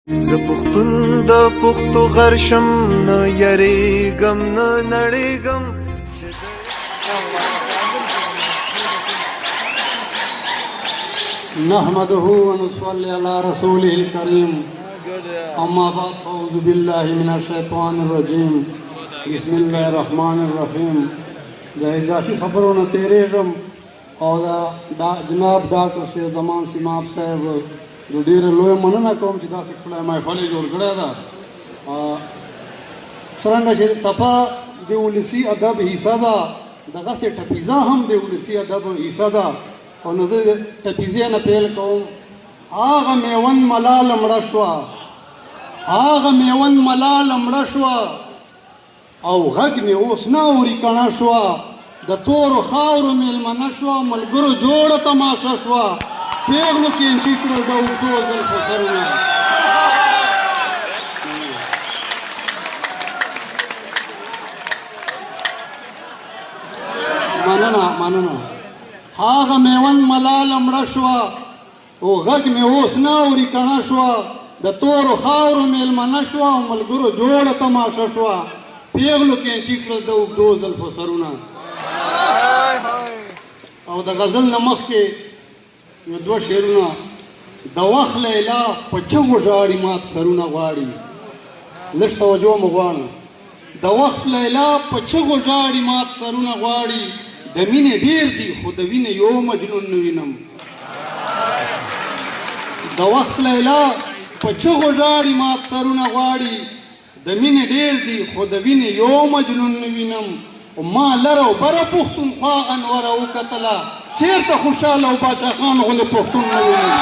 زه پښتون د پښتو غر شم، نه یریږم نه نړیږم. نحمده ونصلي على رسوله الكريم، اما بعد، فاعوذ بالله من الشیطان الرجیم، بسم الله الرحمن الرحیم. د اضافي خبرو نه تیرېږم او دا جناب ډاکټر شیر زمان سیماب صاحب د ډېره لویه مننه کوم چې داسې ښکلی محفل یې جوړ کړی ده. څرنګه چې ټپه د ولسي ادب حصه ده، دغسې ټپیزه هم د ولسي ادب حصه ده، او نو زه ټپیزې نه پیل کوم. هغه میوند ملاله مړه شوه، هغه میوند ملاله مړه شوه او غږ مې اوس نه اوري کڼه شوه، د تورو خاورو میلمنه شوه، ملګرو جوړه تماشه شوه، پیغلو کینچي کړل د اوږدو زلفو سرونه. مننه مننه. هغه میوند ملاله مړه شوه او غږ مې اوس نه اوري کڼه شوه، د تورو خاورو میلمنه شوه او ملګرو جوړه تماشه شوه، پیغلو کینچي کړل د اوږدو زلفو سرونه. او د غزل نه مخکې یو دوه شعرونه. د وخت لیلا په چغو ژاړي مات سرونه غواړي. لږ توجه مو غواړم. د وخت لیلا په چغو ژاړي مات سرونه غواړي، د مینې ډېر دي خو د وینې یو مجنون نه وینم. د وخت لیلا په چغو ژاړي مات سرونه غواړي، د مینې ډېر دي خو د وینې یو مجنون نه وینم. ما لره او بره پښتونخوا انوره وکتله، چېرته خوشحاله او باچا خان غوندې پښتون نه وینم.